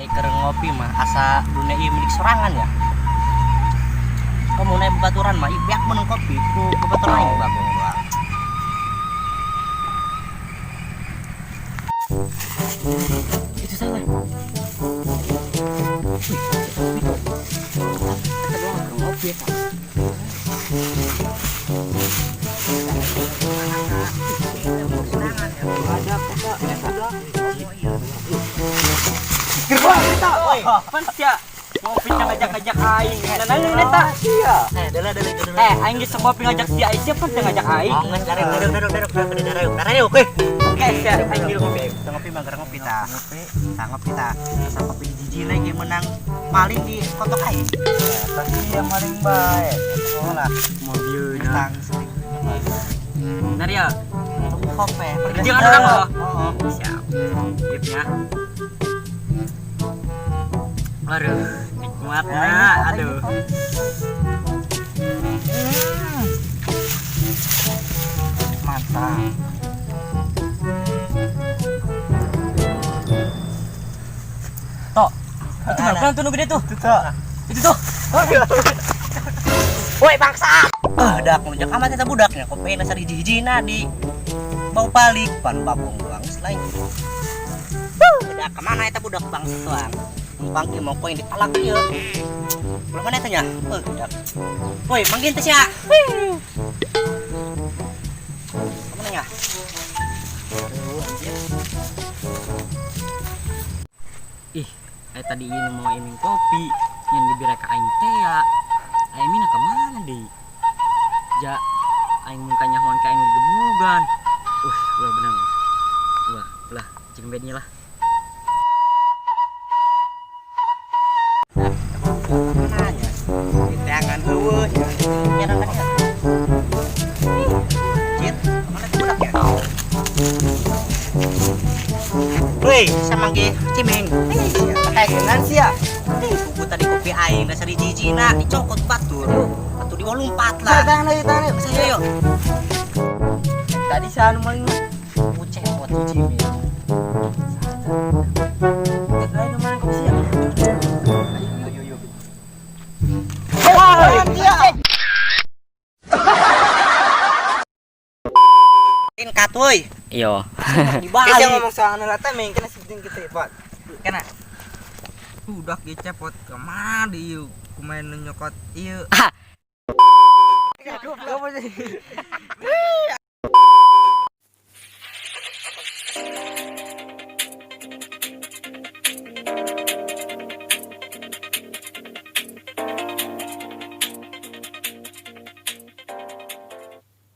Keur ngopi mah asa dunia ieu milik sorangan ya. Kamu naik babaturan mah ieu beak menang kopi ku babaturan aing bagong doang. Itu salah. Wih, kopi tuh. Kita doang keur ngopi eta. Ada kok, Pak. Woi, pan sia ngopi ngajak-ngajak aing. Nah, eta. Iya. Eh, dele dele dele. Eh, aing geus ngopi ngajak sia, sia pan teu ngajak aing. Oh, geus dareu dareu dareu dareu dareu dareu dareu oke. Oke, sia aing geus ngopi. Kita ngopi mah gara ngopi ta. Tah ngopi ta. Asa kopi di jiji lagi menang maling di kotok aing. Eta sia maling bae. Sekolah Mobilna. tang sering. Benar ya? Kopi. Jangan orang loh. Oh. Siap. Sipnya. Aduh, nikmatnya. Aduh. Mantap. Tok. Itu mana tuh nu gede tuh? Itu tuh. Itu tuh. Woi bangsa. Ah, dak ngunjak amat eta budaknya kopi na sari hiji-hijina di bau balik pan bagong doang selain. Udah kemana eta budak bangsa doang. Numpang ieu mau koin ditalak ieu. Ulah mana eta nya? Udah. Woi, manggil teh sia. Kemana nya? Ih, tadi ini mau iming kopi yang diberi ka aing teh ya. Aing mina kemana deui? Ja aing mun kanyahoan ka aing digebugan. Ulah benang. Ulah, ulah jeung bednya lah. Kemana nya? Di teangan eueuh nya. Nyerang ka dia. Cit, kemana tuh budak ya? Woi, bisa manggil cimeng. Pakai kenan sia. Kuku tadi kopi aing dasar hiji-hijina dicokot batur. Atuh dibawa lompat lah. Tangan lagi, tangan yuk. Bisa yuk. Tadi saya nu maling. Ku cepot hiji mi. Lain nu maling kopi sia. Ayo yo yo. Wah, dia. Tingkat woi. Iyo. Di Kita balik. ngomong soal anu lata meng kena sebutin kita ya, Pak. Kena. Udah cepot kemana di ieu? Kumain nu nyokot ieu. Ah. Goblok.